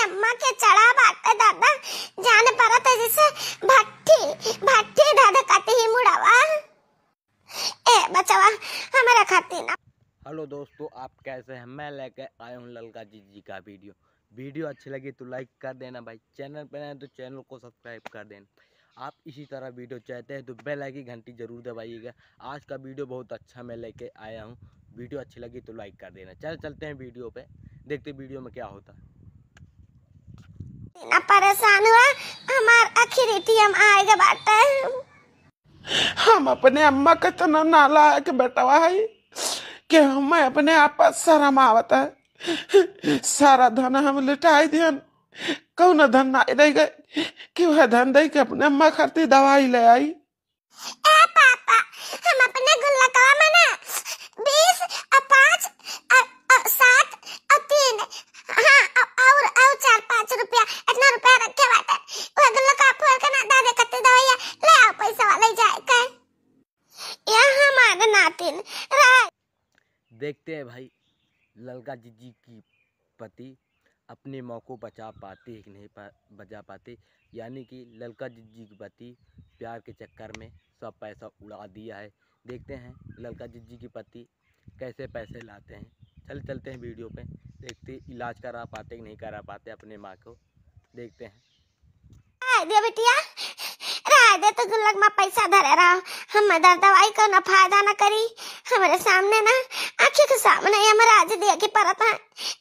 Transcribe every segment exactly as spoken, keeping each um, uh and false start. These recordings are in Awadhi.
अम्मा के चढ़ा बाटे दादा, जान परत है जैसे भट्ठी, भट्ठी धधकत ही मुड़वा। ए बचवा, हमरा खातिर ना। हेलो दोस्तों, आप कैसे हैं? मैं लेके आया हूँ ललका जिज्जी का वीडियो। वीडियो अच्छी लगी तो लाइक कर देना भाई, चैनल पे नए हैं तो चैनल को सब्सक्राइब कर देना। आप इसी तरह वीडियो चाहते हैं तो बेल आइकन घंटी जरूर दबाइएगा। आज का वीडियो बहुत अच्छा मैं लेके आया हूँ, वीडियो अच्छी लगी तो लाइक कर देना। चल चलते हैं वीडियो पे, देखते वीडियो में क्या होता है। ना परेशान हुआ, हमार आखिरी टीएम आएगा बाटे। हम अपने अम्मा के तना नालायक बेटवा है कि हमें अपने आप पर शर्म आवत है। सारा धन हम लुटाई दियन, कौनो धन ना रह गए कि वह धन दे के अपने अम्मा खातिर दवाई ले आई। ए पापा, हम अपने गुल्लकवा में ना बीस और पाँच और, और सात और तीन, हाँ, और, और, और चार पाँच रुपया, इतना रुपया रखे बाटे। वह गुल्लकवा फोड़ के ना दादे खातिर दवाइया ले आओ, पैसा वाले जाए के। या हमार नातिन, रा- देखते हैं भाई, ललका जिज्जी की पति अपने माँ को बचा पाते हैं कि नहीं पा, बचा पाते, यानी कि ललका जिज्जी की पति प्यार के चक्कर में सब पैसा उड़ा दिया है। देखते हैं ललका जिज्जी की पति कैसे पैसे लाते हैं। चल चलते हैं वीडियो पे, देखते इलाज करा पाते कि नहीं करा पाते अपने माँ को, देखते हैं। राय दे बिटिया, राय दे, तो गुल्लक में पैसा धरे रहो। हम दर दवाई को ना फायदा ना करी। हमरे सामने ना, आँखी के सामने यमराज दिया की परत है।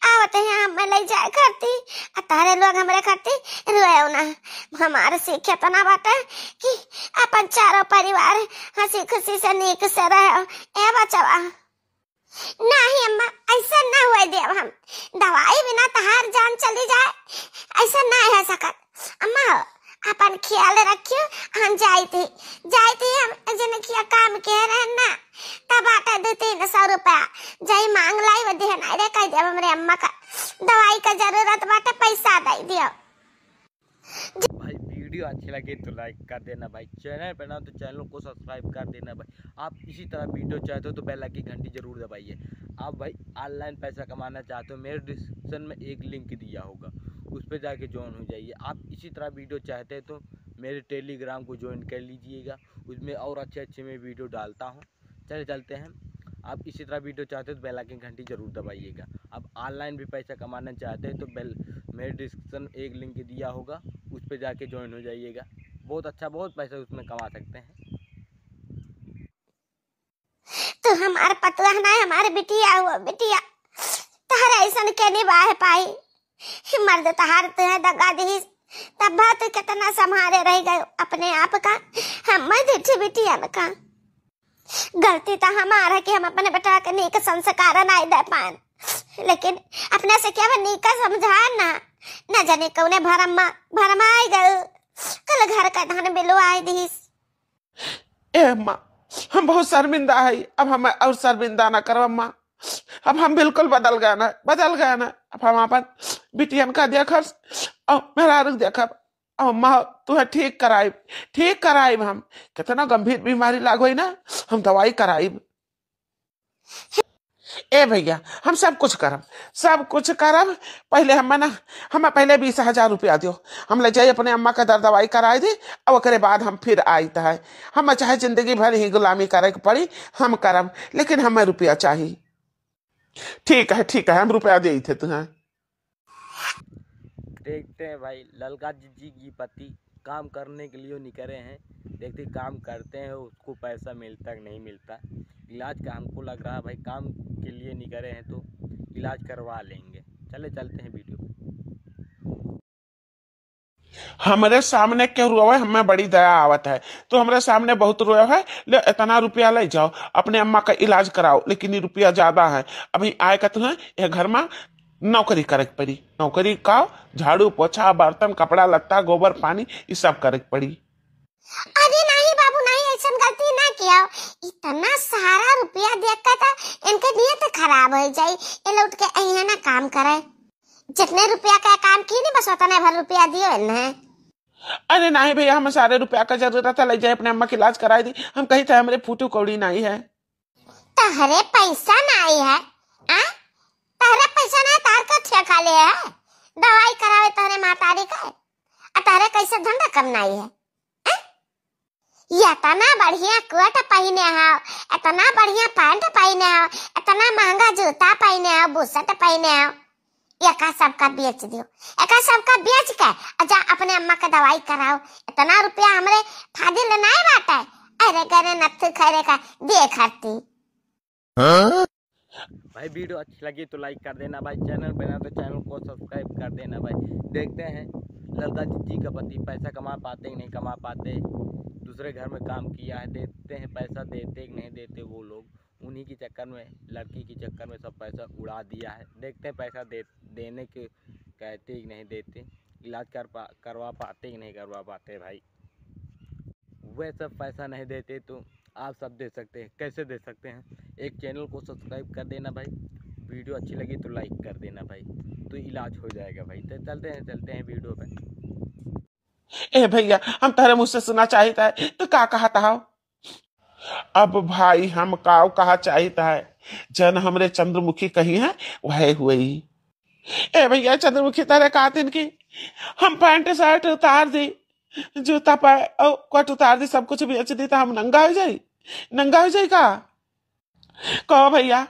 आवत है हम ले जाए करती, आ तारे लोग हमरे खाती रोए ना। हमारे से कितना बात है कि अपन चारों परिवार हँसी खुशी से नीक से रहे। ए बचवा, नाही अम्मा, ऐसा ना हुए देब हम। दवाई बिना तहार जान चली जाए, ऐसा ना है सकत। अम्मा हो, अपन ख्याल रखियो, हम जाइत ही, जाइत ही हम जिनकिया काम के रहन ना, तब बाटे दो तीन सौ रुपया, जाई मांग लाई, वो देहन अरे कह देब हमरे अम्मा का दवाई का जरूरत बाटे, पैसा दे दियो। भाई वीडियो अच्छी लगे तो लाइक कर देना भाई, चैनल पे ना तो चैनल को सब्सक्राइब कर देना भाई। आप इसी तरह वीडियो चाहते हो तो बेल आइकन घंटी जरूर दबाइए। आप भाई ऑनलाइन पैसा कमाना चाहते हो, मेरे डिस्क्रिप्शन में एक लिंक दिया होगा, उस पर जाके ज्वाइन हो जाइए। आप इसी तरह वीडियो चाहते हैं तो मेरे टेलीग्राम को ज्वाइन कर लीजिएगा, उसमें और अच्छे अच्छे मैं वीडियो डालता हूँ। चले चलते हैं। आप इसी तरह वीडियो चाहते हो तो बेल आइकन घंटी जरूर दबाइएगा। आप ऑनलाइन भी पैसा कमाना चाहते हैं तो बेल, मेरे डिस्क्रिप्शन एक लिंक दिया होगा, उस पर जाके ज्वाइन हो जाइएगा। बहुत अच्छा, बहुत पैसा उसमें कमा सकते हैं। तू हमार पतुआ ना, हमार बिटिया हो, बिटिया। तहरे ऐसन के निबाह पाई। मर्द तहार तुहे दगा दिहिस, तब तू कितना संभारे रह गयो अपने आप का, हम ढिठी बिटियन का। गलती तो हमार है कि हम अपने बेटा के नीक संस्कार नाई दे पाएन, लेकिन अपने से क्या नीक समझाएन ना, न जाने कौने भरम मा, भरमाई गयो, कल घर का धन बिलवाई दिहिस। ए अम्मा, हम बहुत शर्मिंदा है, अब हम और शर्मिंदा ना करो अम्मा। अब हम बिल्कुल बदल गए ना, बदल गए ना। अब हम अपन बिटियन का देखब और मेहरारू के देखब। अब अम्मा, तुहे ठीक कराइब, ठीक कराइब हम। कितना गंभीर बीमारी लाग होई ना, हम दवाई कराइब। ए भैया, हम सब कुछ करब, सब कुछ करब। पहले हम ना, हम पहले बीस हजार रुपया दियो, हम ले जाई अपने अम्मा का दर दवाई कराई दी, और ओकरे बाद हम फिर आइत है। हम चाहे जिंदगी भर ही गुलामी करे के पड़ी, हम करब, लेकिन हमें रुपया चाही। ठीक है, ठीक है, हम रुपया देइत है तुहें। देखते हैं भाई, ललका जिज्जी की पति काम करने के लिए निकले हैं, देखते काम करते हैं, उसको पैसा मिलता कि नहीं मिलता। इलाज का हमको लग रहा है भाई, काम के लिए निकले हैं तो इलाज करवा लेंगे। चले चलते हैं वीडियो पे। हमरे सामने केहू रोवे, हमें बड़ी दया आवत है। तू हमरे सामने बहुत रोवे है, ले इतना रुपया ले जाओ, अपने अम्मा का इलाज कराओ, लेकिन ये रुपया ज्यादा है। अभी आए का तुहें यह घर में नौकरी करे के पड़ी। नौकरी का, झाड़ू, पोछा, बर्तन, कपड़ा लत्ता, गोबर, पानी, ये सब करे के पड़ी। अरे नहीं बाबू, नहीं, ऐसन गलती ना किया। इतना सारा रुपया देख के तो इनके नियत खराब हो जाई। ये लौट के अइहे ना काम करे। जितने रुपया का काम की नहीं, बस उतने भर रुपया दियो इन्हें। अरे नहीं भैया, हमें सारे रुपया का जरूरत है, ले जाए अपने अम्मा का इलाज कराई दी। हम कही थे हमरे फूटू कौड़ी नहीं है। तहरे पैसा नाई है, आ? तहरे पैसा ना, तार का ठेका ले है? दवाई करावे तो महतारी का, आ तहरे कैसे धंधा कमनाई है? हैं? ये इतना बढ़िया कोट पहिने हव, इतना बढ़िया पैंट पहिने हव, इतना महंगा जूता पहिने हव, बुसट पहिने हव, एका सबका बेच दियो, एका सबका बेच के आ जा अपने अम्मा के दवाई कराओ। इतना रुपया हमरे फाजिल नाई बाटे। अरे गरे नत्थु खैरे का देख हरती। हाँ? भाई, video अच्छी लगी तो like कर देना भाई, channel बना तो channel को subscribe कर देना भाई। देखते हैं ललका जी का पति पैसा कमा पाते कि नहीं कमा पाते, दूसरे घर में काम किया है, देते हैं पैसा, देते कि नहीं देते वो लोग, उन्हीं के चक्कर में, लड़की के चक्कर में सब पैसा उड़ा दिया है। देखते हैं पैसा दे, देने के कहते कि नहीं देते, इलाज कर पा, करवा पाते कि नहीं करवा पाते भाई। वह सब पैसा नहीं देते तो आप सब दे सकते हैं। कैसे दे सकते हैं? एक channel को subscribe कर देना भाई, video अच्छी लगी तो like कर देना भाई, तो इलाज हो जाएगा भाई। तो चलते हैं, चलते हैं video पे। ए भैया, हम तहरे मुँह से सुना चाहित है, तो का कहत हव? अब भाई हम काव कहा चाहित है, जन हमरे चंद्रमुखी कही है, वह हुई। ए भैया, चंद्रमुखी तहरे कहतिन कि हम पैंट शर्ट उतार दी, जूता पै-, अउ कोट उतार दी, सब कुछ बेच दी, तो हम नंगा हो जाई? नंगा हो जाई का? कहो भैया,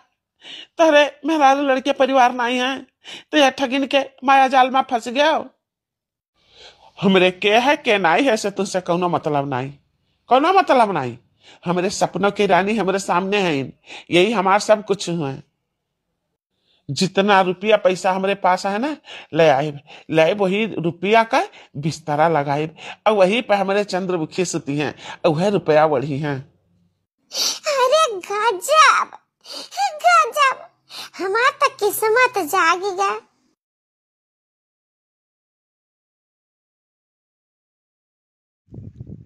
तहरे मेहरारू लड़के परिवार नाई है, तो यह ठगिन के माया जाल में फंस गयो। हमरे के है, के नाई है, से तुझसे कौनो मतलब नाई, कौनो मतलब नाई। हमरे सपनों की रानी हमरे सामने है, यही हमार सब कुछ है। जितना रुपया पैसा हमरे पास है ना, ले आइब, ले आइब, वही रुपया का बिस्तरा लगाइब, और वही पे हमरे चंद्रमुखी सुती हैं, और वह रुपया ओढ़ी हैं। अरे गजब, गजब, हमार तो किस्मत जागी गया।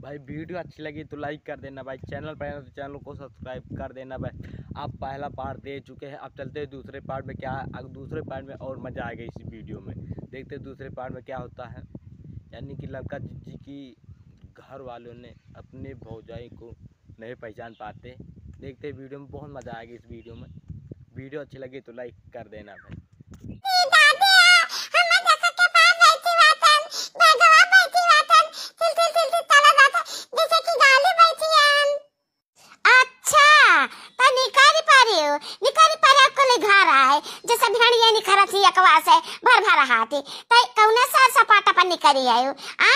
भाई, video अच्छी लगी तो like कर देना भाई, channel पर आए हो तो channel को subscribe कर देना भाई। आप पहला part दे चुके हैं, अब चलते हैं दूसरे part में। क्या, अब दूसरे part में और मज़ा आएगा इस video में, देखते हैं दूसरे part में क्या होता है। यानी कि ललका जी की घर वालों ने अपने भौजाई को नहीं पहचान पाते। देखते हैं video में, बहुत मज़ा आएगा इस video में। Video अच्छी लगी तो like कर देना भाई। ए दादी, हम देखा के पास बैठी बातन, बैगवा बैठी बातन, तिल तिल तिल तिल चला जाता, जैसे कि गाली बैठी हम। अच्छा, त निकरी परियो, निकरी परियो कुल घर आए, जैसे भेड़िया निकरत ही एकवा से भर भर हाथी, त कौने सैर सपाटा पर निकरी आयो? आ,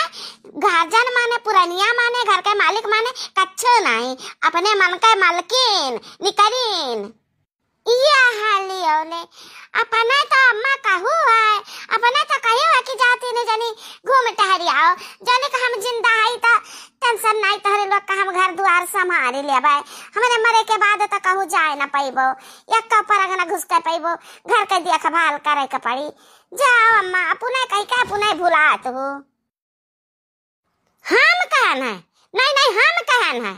गार्जियन माने, पुरनिया माने, घर के मालिक माने, कच्छो नाई, अपने मन के मालकिन, निकरीन। ये हाली होले, अपने तो अम्मा कहू है, अपने तो कही है कि जाती नहीं जानी घूम टहरी आओ, जाने का हम जिंदा है तो tension नाई, तोहरे लोग का हम घर दुआर संभाल लेबै, हमरे मरे के बाद तो कहू जाए ना पैबो, एक ऊपर अंगना घुस के पैबो, घर के देखभाल करे के पड़ी। जाओ अम्मा, अपने कही के अपने भुलात हो। हम कहन है, नहीं, नहीं, हम कहन है।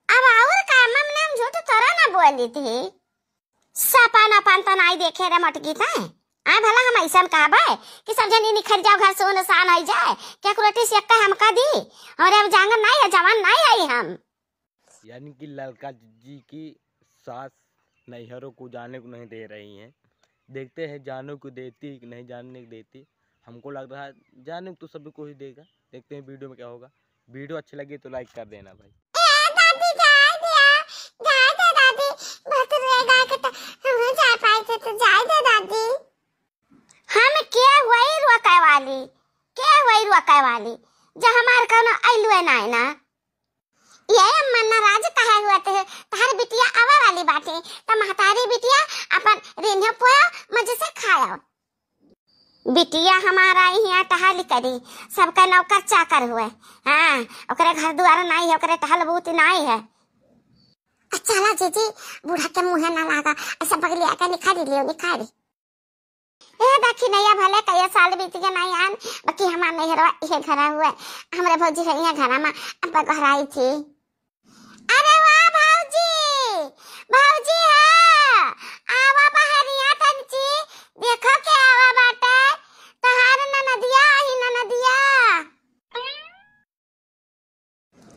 अब और का, मम नाम झूठ तोरा ना बोली थी। सपन अपन तो नाई देखे रे मोटकी तै। आय भला हम ऐसन कहबे कि सब जनी निखर जाओ, घर सुनसान हो जाए, क्या कुरटी से एक्का हमका दी? हमरे अब जांगर नाई है, जवान नाई है हम। यानी कि ललका जी की सास नैहरों को जाने को नहीं दे रही हैं। देखते हैं जाने को देती कि नहीं जाने को देती। हमको लग रहा है जाने को तो सभी को ही देगा। देखते हैं video में क्या होगा। Video अच्छी लगी तो like कर देना भाई। ए दादी, जाए दिया, जाए दे दादी, बहुत रोएगा कि तो हम जाए पाए थे तो जाए दे दादी। हम के वही रोके वाली, के वही रोके वाली, जो हमार कौनो अइलुए नाय ना। ये अम्मा नाराज काहे हुआ थे? तहार बिटिया आवे वाली बाटे, त महतारी बिटिया अपन रिन्हे पोयो मजे से खायो। बिटिया हमारा यहाँ टहल करी, सबका नौकर चाकर हुए। हाँ, ओकरे घर दुआर नाई है, ओकरे टहल बूत नाई है। अच्छा ला जीजी, बूढ़ा के मुँहे ना लागा, ऐसा बगलिया के निखारी लियो, निखारी। ए दखिनैया, भले कई साल बीत गए नाई आन, बाकी हमार नैहरवा इहे घरा हुए। हमरे भौजी है इहे घरा मा, अब बगहराई थी। अरे वाह भौजी, भौजी है, आवा बहरिया तनची, देखो के आवा बाटे, तहार ननदिया आई ननदिया।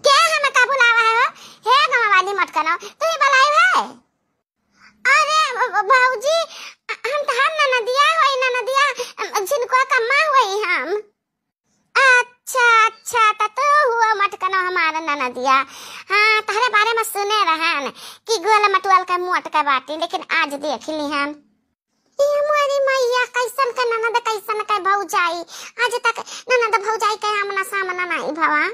के हमका बुलावा है हो? हे गाँव वाली मटकनो, तू ही बुलायो है? अरे भ-, भ-, भौजी, हम तहार ननदिया होई, ननदिया, अम, झिनको कम्मा होई। हाँ, तहरे बारे में सुने रहन कि गोल मटुअल के मोट के बाटी, लेकिन आज देख लिहन। ए मोरी मैया, कैसन के ननद, कैसन के भौजाई। आज तक ननद भौजाई के आमना सामना नाई भवा।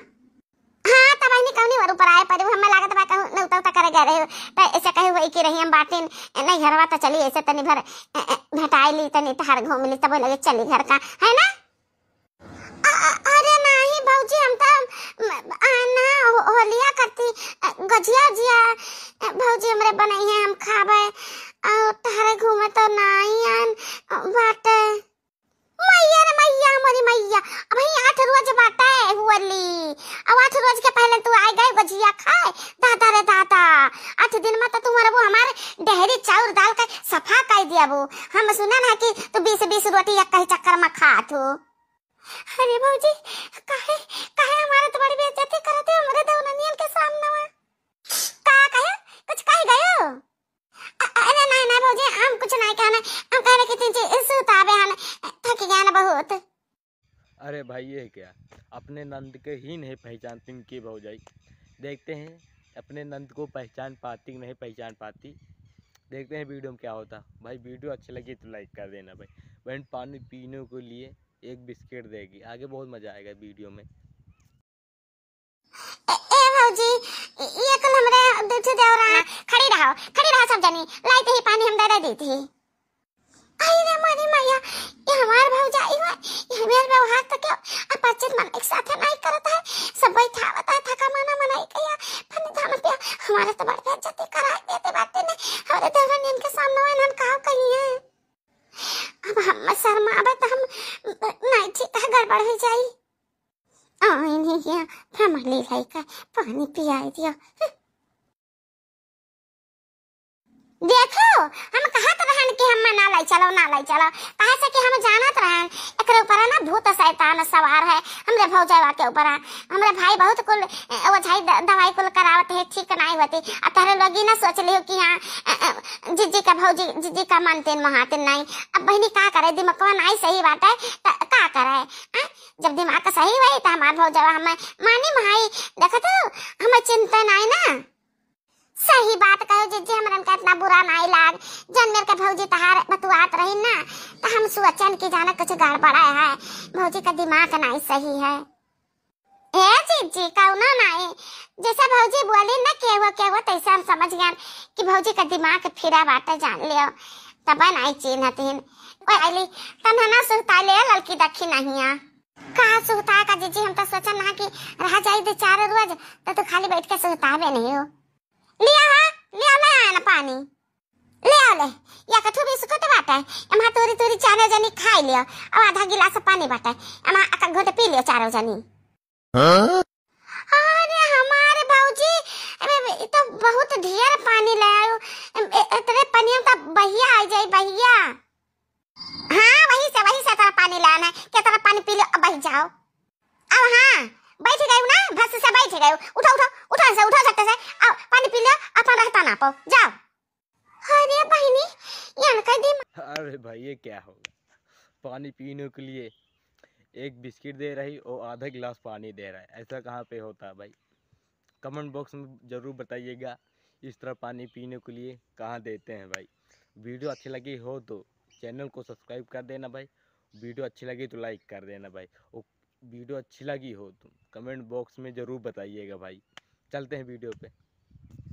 हाँ, त बहिनी कौनी ओर ऊपर आए पड़े, हमें लागत बा कहूँ नौता उता करे गए रहे, त ऐसे कहे हुए कि रही हम बाटिन नैहरवा, त चली ऐसे तनी भर, ए, ए, भेटाई ली, तनी टहर घूम ली, तब लगे चली घर का, है ना? अ-, अ-, अरे नाही भौजी, हम त, म, आ, ना, हो-, होलिया करती, अ, गजिया उजिया, अ, भौजी हमरे बनई है, हम खाबे, और तहरे घूमे तो नाही आन, अ, बाटे। मैया रे मैया, मोरी मैया, अबही आठ रोज बाटे होली, अब आठ रोज के पहले तू आए गए गजिया खाए, दादा रे दादा, आठ दिन में तो तू मरबू हमार डेहरी चाउर दाल के सफा कर दियाबू। हम सुने ना कि तू बीस बीस रोटी एक ही चक्कर में खात हो। अरे भौजी, काहे, काहे हमारे तो बड़ी बेइज्जती करत हो, हमरे देवरनियन के सामने में? का कहे? कुछ कह गयो? अ-, अरे नहीं, नहीं भौजी, हम कुछ नहीं कहना, हम कहने की चीज सुतावे हन, थक गया ना बहुत। अरे भाई, ये क्या? अपने नंद के ही नहीं पहचानती इनकी भौजाई। देखते हैं, अपने नंद को पहचान पाती कि नहीं पहचान पाती। देखते हैं वीडियो में क्या होता। भाई, वीडियो अच्छी लगी तो लाइक कर देना भाई। बहन पानी पीने के लिए एक बिस्किट देगी। आगे बहुत मजा आएगा वीडियो में। ए, ए भौजी, ये कुल हमरे दूठे देवरा। खड़ी रहो, खड़ी रहो सब जनी, लाई तो ही पानी हम दे दे दी थी। आई रे मोरी मैया, ये हमार भौजाई हुआ, ये हमार व्यवहार तो क्यों अपरिचित मन एक साथ नहीं करता है, सब बैठावता है, थका माना मनाई कहिया, पानी धान पिया, हमारे तो बड़ बेइज्जती कराई देते बाटे ने, हमारे देवरनियन के सामने इन्हन का कही है। अब हम शर्माबे तो हम नहीं ठीक है, गड़बड़ हो जाई। आइन ही हिया, फमली लइका पानी पियाई दियो। देखो, हम कहत रहन कि हम ना लाई चलो, ना लाई चलो, काहे से कि हम जानत रहन, एकरे ऊपर ना भूत शैतान सवार है, हमरे भौजवा के ऊपर। हमरे भाई बहुत कुल, ए, ओझाई द-, दवाई कुल करावत है, ठीक नाई होती। आ तहरे लोग ई ना सोच लियो कि हाँ, अ, अ, जिज्जी का भौजी, जिज्जी का मानते महाते नाई। अब बहिनी का करे, दिमकवा नाई सही बाटे, त का करे, हैं? जब दिमाग सही होई, त हमार भौजवा हमें मानी माई, देखत हो, हमें चिंता नाई ना। सही बात कहे जिज्जी, हमरन का इतना बुरा नाई लाग। जन मेर के भौजी तहार बतुआत रही ना, त हम सोचन कि जाने कुछ गड़बड़ा है, भौजी का दिमाग नाई सही है। ए जिज्जी, कौनो नाई, जैसे भौजी बोली ना केहू केहू, तैसे हम समझ गए कि भौजी का दिमाग फिरा बाटे, जान लियो, तब नाई चिन्हतीन। ओए आइली, तन्हा ना सुहता ले ललकी दखी नहिया। का सुहता का जिज्जी, हम तो सोचन ना कि रह जाई दे चार रोज, तो तू खाली बैठ के सुहतावे नहीं हो। लिया हा, लिया ले आया ना पानी। ले आओ ले, या कठू बिस्कुट बाटे, एम्हा तोरी तोरी चाने जनी खाई लियो, अब आधा गिलास पानी बाटे, एम्हा एक घोट पी लियो चारो जनी। हाँ? अरे हमारे भौजी, ए, ए, ई तो बहुत ढेर पानी ले आयो, ए, ए, इतने पानी में तो बहिया आ जाई, बहिया। हाँ, वही से, वही से तेरा पानी लाना है। क्या तेरा पानी पी लो, अब बैठ जाओ। अब हाँ, बैठ गई ना, भस से बैठ गई। उठो, उठो, उठो से, उठो झट से। आओ, पानी पी लो, अपन रहता ना पाओ, जाओ। अरे बहिनी, ये अनका दी। अरे भाई, ये क्या होगा? पानी पीने के लिए एक बिस्किट दे रही और आधा गिलास पानी दे रहा है, ऐसा कहाँ पे होता है भाई? कमेंट बॉक्स में ज़रूर बताइएगा, इस तरह पानी पीने के लिए कहाँ देते हैं भाई। वीडियो अच्छी लगी हो तो चैनल को सब्सक्राइब कर देना भाई, वीडियो अच्छी लगी तो लाइक कर देना भाई, और वीडियो अच्छी लगी हो तो कमेंट बॉक्स में ज़रूर बताइएगा भाई। चलते हैं वीडियो पे।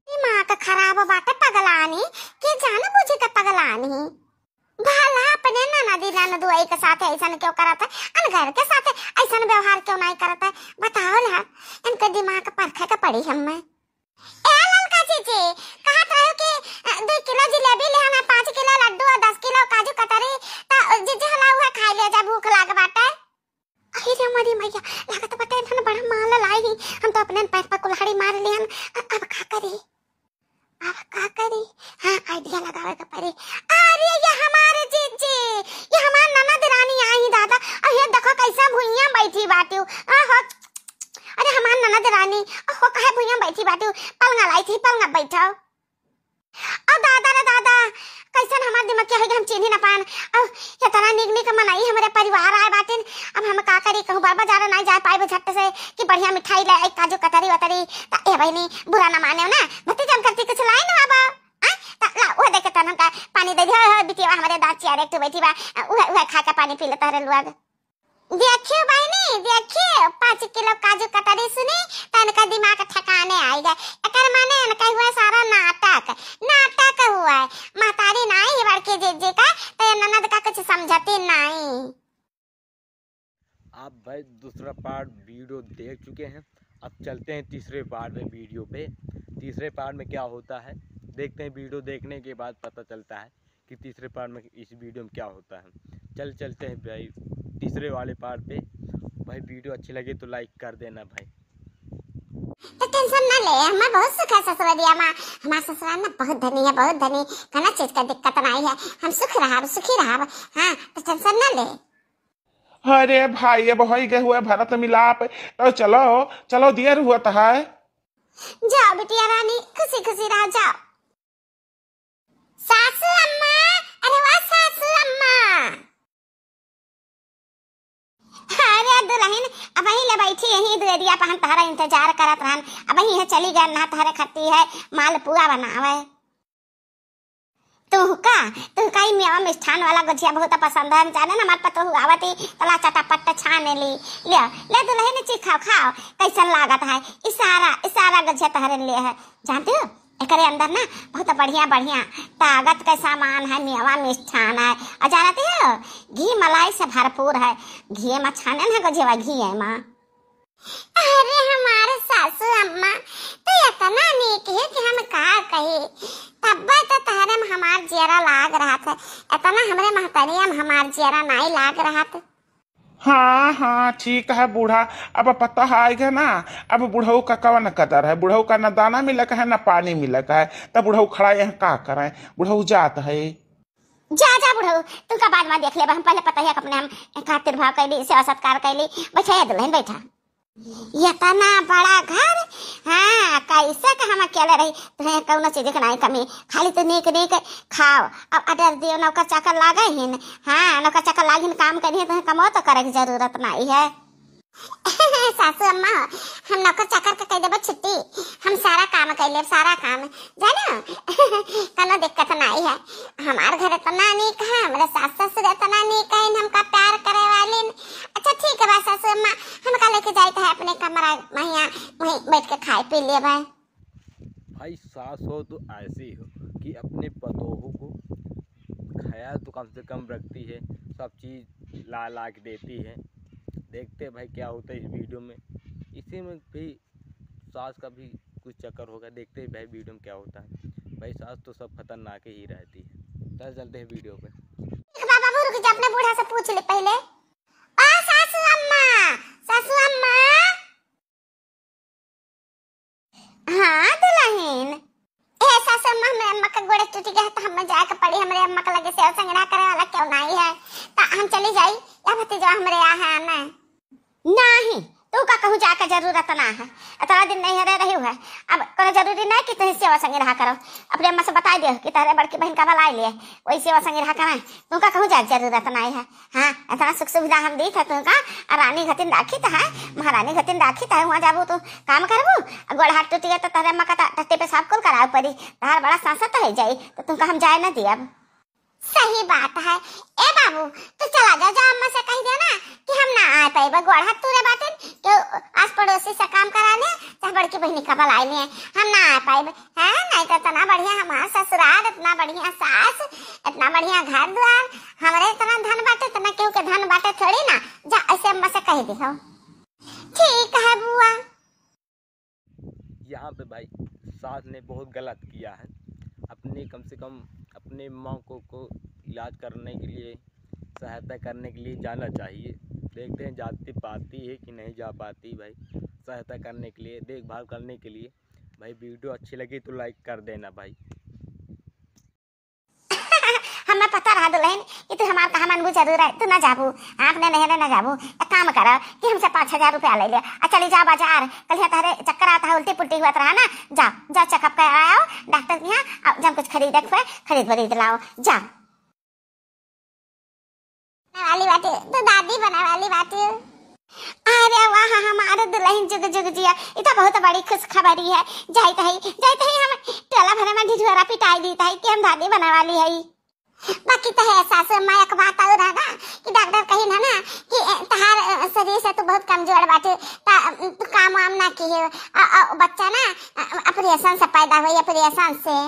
दिमाग खराब बाटे पगलानी, के जान बुझे के पगलानी। भला अपने ननदी ननदुआई के साथ ऐसन क्यों करत है? अन घर के साथ ऐसन व्यवहार क्यों नहीं करत है? बताओ ला, इनके दिमाग परखे के पड़ी हमें। ए ललका चीची, कहत रहो कि, अ, दो किलो जिलेबी ले आना, पाँच किलो लड्डू और दस किलो काजू कतरी, त जिज्जी हला उहे खाई ले जा, भूख लाग बाटे। अरे रे मोरी मैया, लागत बाटे इन्हन बड़ा माल लाई ही। हम तो अपने पैर पर कुल्हाड़ी मार लिहन। अ-, अब का करी? अब का करी? हाँ, आइडिया लगावे के पड़ी। अरे ये हमारे जीजी, ये हमार ननद रानी आई दादा। अरे ये देखो कैसा भुइयां बैठी बाटी। आहो, अरे हमार ननद रानी, ओहो काहे भुइयां बैठी बाटी? पलंगा लाई थी, पलंगा बैठाओ। ओ दादा रे दादा, कैसन हमार दिमाग के है कि हम चिन्ही ना पान। अब ये तरह नीक नीक मनई हमरे परिवार आए बाटिन, अब हम का करी, कहूँ बर बाजार नाई जाए पाइब झट से कि बढ़िया मिठाई ले आई, काजू कतरी वतरी। त ए बहिनी, बुरा ना मानेव ना, भतीजा हम करती कुछ लाई ना आबा। आ, त ला, उहे देखे तन हमका पानी दे दिया, बिटिया हमरे दाँत चियारे एक ठो बैठी बा, उहे, उहे खा के पानी पी ले तहरे लोग। देखियो बहिनी, देखियो, पाँच किलो काजू कतरी सुनी, त इनका दिमाग ठिकाने आई गए। एकर माने इनका हुआ सारा नाटक, नाटक हुआ है। महतारी नाई है बड़की जीजी का, त ये ननद का कुछ समझती नाई। आप भाई दूसरा पार्ट वीडियो देख चुके हैं, अब चलते हैं तीसरे पार्ट में वीडियो पे। तीसरे पार्ट में क्या होता है, देखते हैं, वीडियो देखने के बाद पता चलता है कि तीसरे पार्ट में इस वीडियो में क्या होता है। चल चलते हैं भाई तीसरे वाले पार्ट पे। भाई वीडियो अच्छी लगे तो लाइक कर देना भाई। तो टेंशन ना ले, हमें बहुत सुख है ससुररिया मा। हमार ससुराल ना बहुत धनी है, बहुत धनी, कौनो चीज का दिक्कत नहीं है। हम सुख रहब, सुखी रहब। हाँ, तो टेंशन ना ले। अरे भाई, अब होई गए हुए भरत मिलाप, तो चलो, चलो, देर हुआ तो है। जाओ बिटिया रानी, खुशी खुशी रह जाओ। सासू अम्मा, अरे वाह सासू अम्मा। अरे दुल्हन, अबहीं ले बैठी यहीं दुअरिया पर हम तहरा इंतजार करत रहन। अबहीं है चली गए ना तहरे खत्ती है मालपुआ बनावे। तुहका, तुहका ई मेवा मिष्ठान वाला गुझिया बहुत पसंद है। हम जाने ना हमार पतोहू आवत ही तला चटापट छाने ली। ले, ले दुल्हन चीखा खाओ, कैसन लागत है। इशारा, इशारा गुझिया तहरे लिए है। जानती हो? एकरे अंदर ना बहुत बढ़िया बढ़िया ताकत के सामान है, मेवा मिष्ठान है। और जानती हो, घी मलाई से भरपूर है। घी में छाने ना गुझिया, घी है माँ। अरे हमारे सासू अम्मा तो इतना नीक है कि हम का कही। तब्बे तो तहरे में हमार जियरा लाग रहत है, इतना हमरे महतरिया में हमार जियरा नाई लाग रहत। हाँ, हाँ, ठीक है बूढ़ा, अब पता है आएगा ना, अब बुढ़ऊ का कवन कदर है, बुढ़ऊ का न दाना मिलक है, न पानी मिलक है, तब बुढ़ऊ खड़ा यहाँ का करें, बुढ़ऊ जात है। जा, जा बुढ़ऊ, तुमका बाद में देख लेबा, हम पहले पता है अपने हम खातिर भाव कैली, सेवा सत्कार कैली, बैठा है दुल्हन, बैठा। इतना बड़ा घर, हाँ, कैसे का हम अकेले रही, तुम्हें कौनो चीज के नहीं कमी, खाली तू नीक नीक खाओ। अब order दियो, नौकर चाकर लागे हिन, हाँ, नौकर चाकर लागिन काम करिए, तुम्हें कमो तो करे की जरूरत नहीं है। सासू अम्मा, हम नौकर चाकर के कह देबो छुट्टी, हम सारा काम कर लेब, सारा काम, जानो? कोनो दिक्कत नहीं है। हमार घर इतना नीक है, हमरे सास ससुर इतना नीक है, हमका प्यार करे वालिन। अच्छा ठीक है बा सासू अम्मा, हमका लेके जाइत है अपने कमरा महिया, वहीं बैठ के खाए पी लेब। भाई सास हो तो ऐसी हो कि अपने पतोहू को ख्याल तो कम से कम रखती है, सब चीज ला ला के देती है। देखते हैं भाई क्या होता है इस वीडियो में, इसी में भी सास का भी कुछ चक्कर होगा। देखते हैं भाई वीडियो में क्या होता है। भाई सास तो सब खतरनाक ही रहती है। चल चलते हैं वीडियो पे। बाबा रुक जा, अपने बूढ़ा से पूछ ले पहले। ओ सासू अम्मा, सासू अम्मा। हाँ दुल्हन। ए सासू अम्मा, हमरे अम्मा का गोड़ टूट गया है तो हमें जाए के पड़ी। हमरे अम्मा के लगे सेवा संग्रह करे वाला क्यों नहीं है, तो हम चली जाई या भतीजा हमरे यहाँ है ना? नहीं, तू का कहूँ जाए के जरूरत ना है, इतना दिन नहीं रह रही है, अब कोनो जरूरी नहीं कि तुम सेवा संग्रह करो। अपने अम्मा से बताई दियो कि तारे बड़की बहन का बुलाई लिए, वही सेवा संग्रह करें, तू का कहूँ जाए के जरूरत नहीं है। हाँ, इतना सुख सुविधा हम दीत है तुमका, आ रानी घतिन राखित है, महारानी घतिन राखित है, वहाँ जाबू तू काम करबू, आ गोड़ हाथ टूटिए तो तहरे अम्मा का ट-, टट्टी पेशाब कुल करावे पड़ी, तहार बड़ा सांसत हो जाई, तो तुमका हम जाए न दियब। सही बात है। ए बाबू, तू चला जा, जा अम्मा से कह देना कि हम ना आ पाइबे, गोड़ हाथ टूरे बाटिन, कि आस पड़ोसी से काम करा ले, चाहे बड़की बहनी का बुलाई ले, हम ना आ पाइबे। हाँ, नहीं तो इतना बढ़िया हमार ससुराल, इतना बढ़िया सास, इतना बढ़िया घर द्वार, हमरे इतना धन बाटे, इतना केहू के धन बाटे थोड़ी ना। जा, ऐसे अम्मा से कह दिहो। ठीक है बुआ। यहाँ पे भाई सास ने बहुत गलत किया है। अपने, कम से कम अपने माँ को, को इलाज करने के लिए, सहायता करने के लिए जाना चाहिए। देखते हैं जाती पाती है कि नहीं जा पाती भाई, सहायता करने के लिए, देखभाल करने के लिए। भाई वीडियो अच्छी लगी तो लाइक कर देना भाई। हमें पता रहा दुल्हन कि तू हमार कहा मानबू जरूर है, तू ना जाबू, आपने नहरे ना जाबू। एक काम करो कि हमसे पाँच हजार रुपया ले ले, आ चली जाओ बाजार। कल यहाँ तहरे चक्कर आता है, उल्टी पुल्टी हुआ रहा ना, जाओ, जाओ चेकअप कराओ डॉक्टर के यहाँ, और जब कुछ खरीदे हुए खरीद बरीद लाओ, जाओ। वाली बाटे, तू दादी बने वाली बाटे। अरे वाह, हमार दुलहिन जुग जुग जिया, ई तो बहुत बड़ी खुशखबरी है। जाइत हई, जाइत हई हम टोला भरे मा ढिढोरा पिटाई दीत हई कि हम दादी बने वाली हई। बाकी तो है सासू अम्मा, एक बात और है ना कि डॉक्टर कहिन है ना कि, ए, तहार, ए, शरीर से तू बहुत कमजोर बाटे, ता, तू काम वाम ना किहे। अ, अ, बच्चा ना, अ, ऑपरेशन से पैदा होई, ऑपरेशन से।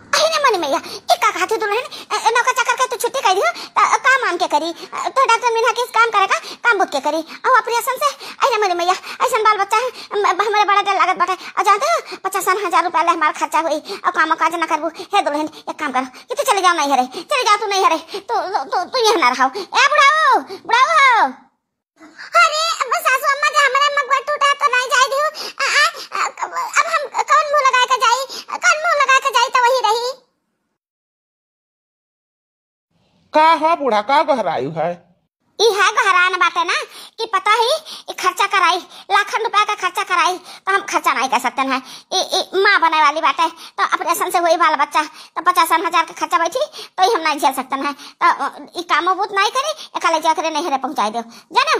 अरे ना मनी मैया, ई का कहत हई दुलहिन? ए, ए, नौका चाकर के तू छुट्टी कइ दिहो, त काम वाम के करी? तो डॉक्टर मिन्हा किस काम करेगा, काम बुक के करी? अउ ऑपरेशन से, अरे ना मनी मैया, अइसन बाल बच्चा है, म-, हमरे बड़ा डर लागत बाटे। अउ जानते हो, पचासन हजार रुपया ले हमार खर्चा होई, अउ काम काज ना करबू। हे दुलहिन, एक काम करो कि तू चली जाओ नैहरे, चली जाओ तू नैहरे, तू, तू, तू, तू यहाँ ना रहो। ए बुढ़ाओ, बुढ़ाओ। अरे, अब सासू अम्मा के हमरे मगवा टूटा तो नहीं जाए दियो। आ, आ, आ, अब हम कौन मुंह लगा के जाई, कौन मुंह लगा के जाई तो वही रही। का हो बूढ़ा, का गहरायु है? ई है गहरान बाटे ना कि पता ही ई खर्चा कराई, लाखन रुपया का खर्चा कराई, तो हम खर्चा नहीं कर सकते हैं। ई, ई माँ बने वाली बाटे, तो ऑपरेशन से हुई बाल बच्चा, तो पचासन हजार के खर्चा बैठी, तो ई हम नहीं झेल सकते हैं। तो, अ, ई कामो बूत नहीं करी, एकले जाकर नैहरे पहुँचाई दो, जाना?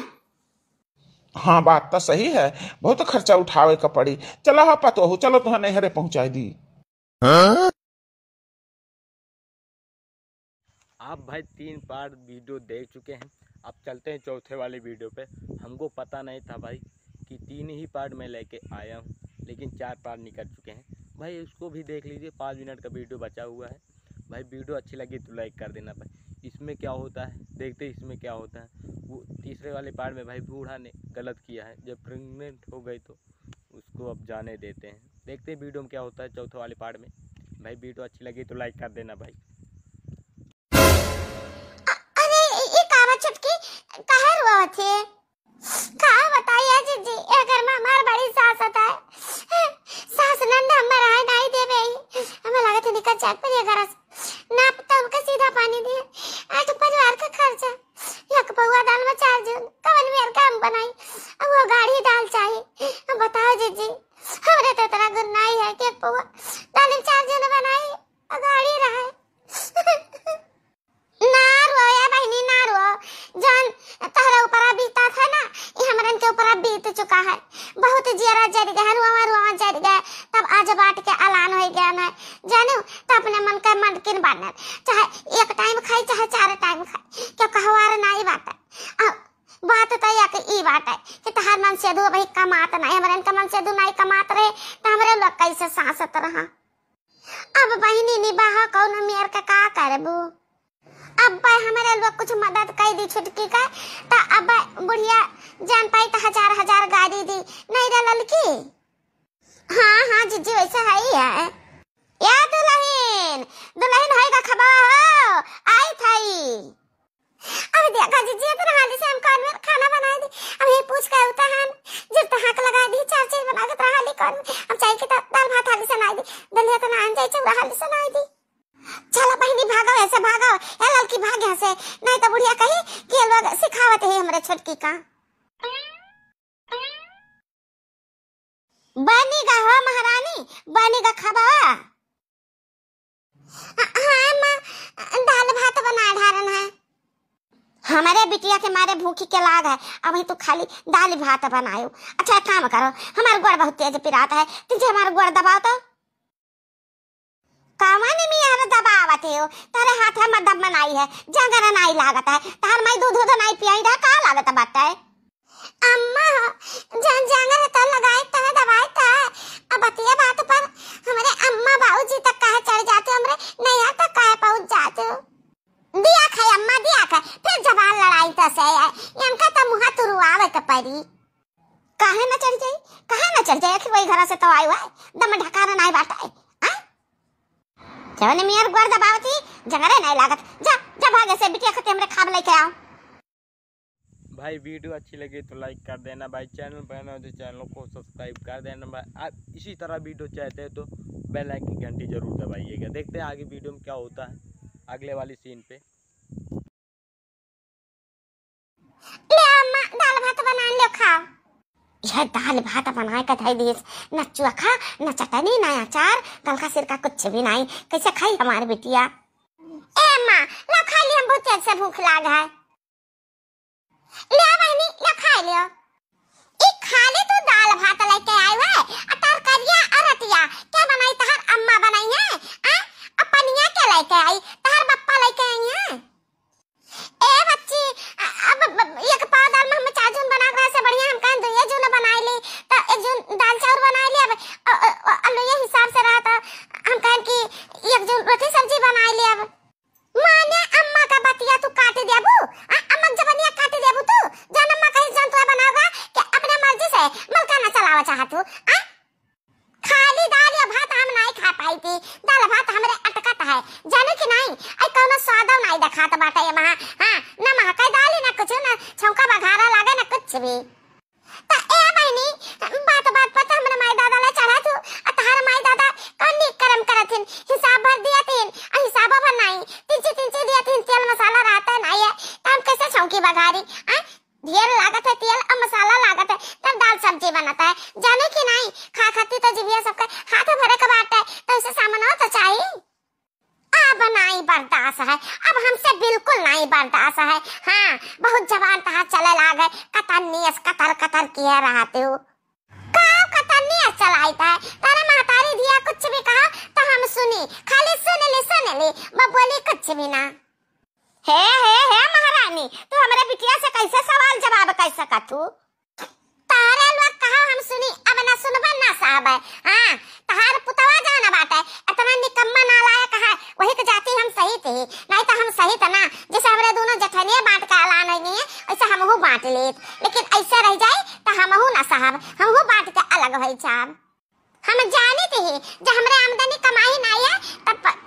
हाँ, बात तो सही है, बहुत खर्चा उठावे का पड़ी। चलो हाँ पतोहू, चलो तुहें नैहरे पहुँचाई दी। हाँ? आप भाई तीन पार्ट वीडियो देख चुके हैं, अब चलते हैं चौथे वाली वीडियो पे। हमको पता नहीं था भाई कि तीन ही पार्ट मैं लेके आया हूँ, लेकिन चार पार्ट निकल चुके हैं भाई। उसको भी देख लीजिए, पाँच मिनट का वीडियो बचा हुआ है भाई। वीडियो अच्छी लगी तो लाइक कर देना भाई। इसमें क्या होता है, देखते हैं इसमें क्या होता है। वो तीसरे वाले पार्ट में भाई बूढ़ा ने गलत किया है, जब प्रेग्नेंट हो गई तो उसको अब जाने देते हैं। देखते हैं वीडियो में क्या होता है चौथे वाले पार्ट में। भाई वीडियो अच्छी लगी तो लाइक कर देना भाई। अ-, अरे, ई का बा छोटकी, काहे रोवत है? का बताई ए जीजी, ए घर में हमार बड़ी सास होता है। सास नंद हमर आए नहीं देवे। हमें लागत है निकल जाए पर ये घर से। ना पता उनका सीधा पानी दिए। आज परिवार का खर्चा। एक पौवा दाल में चार जून, कवन मेर का हम बनाई? अब वो गाढ़ी दाल चाही। अब बताओ जीजी, हमरे तो इतना गुण नहीं है कि एक पौवा दाल में चार जून बनाई, अ गाढ़ी रहे। ना रो ए बहिनी, ना रो। जौन तोहरे ऊपर बीतत है ना, ये हमरन के ऊपर बीत चुका है। बहुत जियरा जरि गया, रुआ रुआ जरि गया, तब आज बाट के अलान होइ गया ना। जानू, तो अपने मन का मनकिन बनत, चाहे एक टाइम खाई, चाहे चार टाइम खाई, क्यों कहवार नाई बाटे। अब बात तो एक ई बाटे कि तहार मनसेधू अबही कमात नाई, हमरन का मनसेधू नाई कमात रहे, तो हमरे लोग कैसे सासत रहा? अब बहिनी निबाह कौनो मेर के का करबू? अब भाई हमरे लोग कुछ मदद कई दी छुटकी का, त अब बुढ़िया जान पाई त हजार हजार गारी दी, नहीं रे ललकी? हाँ, हाँ, जीजी, वैसे है ही है। या दुलहिन, दुलहिन होई गा खबा हो, आई थाई। अब देखा जीजी, इतना हाली से हम कौन मेर खाना बनाई दी। अब ये पूछ के उता हम, जब तो हाक लगाई दी, चार चीज बना के तोरा हाली कौन। अब चाय के तो दाल भात हाली से नाई दी, दलिया तो नान जाई, चौरा हाली से नाई दी। चला बहिनी भागो, ऐसे भागो, ए ललकी भाग यहाँ से, नहीं तो बुढ़िया कही कि ये लोग सिखावत है हमरे छोटकी का। बनी गा हो महारानी, बनी गा खबा। हाँ अम्मा, दाल भात बना ढारन है। हमरे बिटिया के मारे भूखी के लाग है, अबही तू खाली दाल भात बनायो। अच्छा, एक काम करो, हमार गोड़ बहुत तेज पिरात है, तुझे हमार गोड़ दबाओ तो। कवन मियार दबावत हो? तोरे हाथ में दम नाई है, जंगर नाई लागत है। तहार माई दूध दूध नाई पियाई रहा, का लागत बाटे? अम्मा हो, जन जंगर तो लगाई तो दवाई तो। अब बतिया बात पर हमरे अम्मा बाबूजी तक काहे चढ़ जाते, हमरे नैया तक काहे पहुँच जाते हो? दिया खाए अम्मा, दिया खाए, फिर जबान लड़ाई तो से है, इनका तो मुँह तुरवावे के पड़ी। काहे ना चढ़ जाई, काहे ना चढ़ जाई? आखिर वही घर से तो आयो है, दम ढकाना नाई बाटा है, हाँ? जवन मियार गोड़ दबावती, जंगरे नाई लागत। जा, जा भागे से बिटिया खातिर हमरे खाब लेके आओ। भाई वीडियो अच्छी लगी तो लाइक कर देना भाई, चैनल पर नए हो तो चैनल को सब्सक्राइब कर देना भाई। आप इसी तरह वीडियो चाहते हैं तो बेल आइकन की घंटी जरूर दबाइएगा। देखते हैं आगे वीडियो में क्या होता है अगले वाली सीन पे। ले अम्मा, दाल भात बना ले, खाओ। यह दाल भात बनाए के धई दिस, न चोखा, न चटनी, न अचार, तलका सिरका कुछ भी नाई। कैसे खाई हमार बिटिया? ए अम्मा, ला खा ली, हम बहुत तेज से भूख लाग है। लियो। ई खाली तू दाल भात लइके आइउ है, आ तरकरिया आ रतिया के बनाई? तहार अम्मा बनाई है, आ? आ पनिया के लइके आई? तहार बप्पा लइके आई है? ए बच्ची, अ-, अब ब-, एक पाव दाल में हम चार जून बना रहे से बढ़िया हम कहें दुइये जून बनाई ली, तो एक जून दाल चाउर बनाई ली, अब, अ, अ, अ, आलू ये हिसाब से रहा तो हम कहें कि एक जून रोटी सब्जी बनाई ली। अब माने अम्मा का बतिया तू काट देबू? आ, अम्मा के जबनिया काट देबू तू? जौन अम्मा कही जौन तू बनाओगा कि अपने मर्जी से मलका ना चलावा चाहत हूँ, आ? खाली दाल या भात हम नाई खा पाई थी, दाल भात हमरे अटकत है, जाने कि नाई? आई कौनो स्वादो नाई देखात बाटे ये महा, हाँ, ना महके दाल, ना कुछ, ना छौंका बघारा लागे, ना कुछ भी। त ए बहिनी, बात बात पर त हमरे माई दादा ला चढ़ा तू, आ तहार माई दादा कौन नीक कर्म करत हिन, हिसाब भर दिया तीन, आ हिसाबो भर नाई, तिनची तिनची दिया तीन, तेल मसाला रहता नाई है, त हम कैसे छौंकी बघारी? आ? ढेर लागत है तेल और मसाला लागत है, तब दाल सब्जी बनत है, जाने कि नाई? खा खाती तो जिभिया सबके हाथ भरे के बाटे, तो इसे सामनो तो चाही। अब नाई बर्दाश्त है, अब हमसे बिल्कुल नाई बर्दाश्त है। हाँ, बहुत जबान तहार चले लागे, कतरनियस कतर कतर किए रहते हो। का कतरनियस चलाइत है? तारे महतारी धिया कुछ भी कहा तो हम सुनी, खाली सुन ली, सुन ली, मैं बोली कुछ भी ना। हे, हे, हे महारानी, तू हमरे बिटिया से कैसे सवाल जवाब कर सकत हू? तहरे लोग कहा हम सुनी, अब ना सुनबे ना सहबे। हाँ, तहार पुतवा जाना बाटे, इतना निकम्मा नालायक है, वही के जाति हम सही थी, नहीं तो हम सही थे ना। जैसे हमरे दोनों जेठनिया बांट के ऐलान होई नहीं है, ऐसे हमहू बांट लेत, लेकिन ऐसे रह जाई तो हमहू ना सहब, हमहू बांट के अलग हो जाब। हम जानी थी, जब हमरे आमदनी कमाई नहीं है, तब प-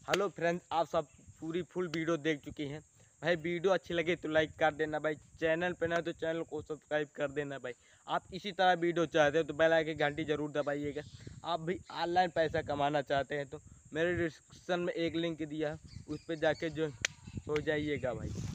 हेलो फ्रेंड्स, आप सब पूरी फुल वीडियो देख चुके हैं। भाई, वीडियो अच्छी लगे तो लाइक कर देना भाई, चैनल पे ना हो तो चैनल को सब्सक्राइब कर देना भाई। आप इसी तरह वीडियो चाहते हो तो बेल आइकन घंटी जरूर दबाइएगा। आप भी ऑनलाइन पैसा कमाना चाहते हैं तो मेरे डिस्क्रिप्शन में एक लिंक दिया है, उस पर जाके ज्वाइन हो जाइएगा भाई।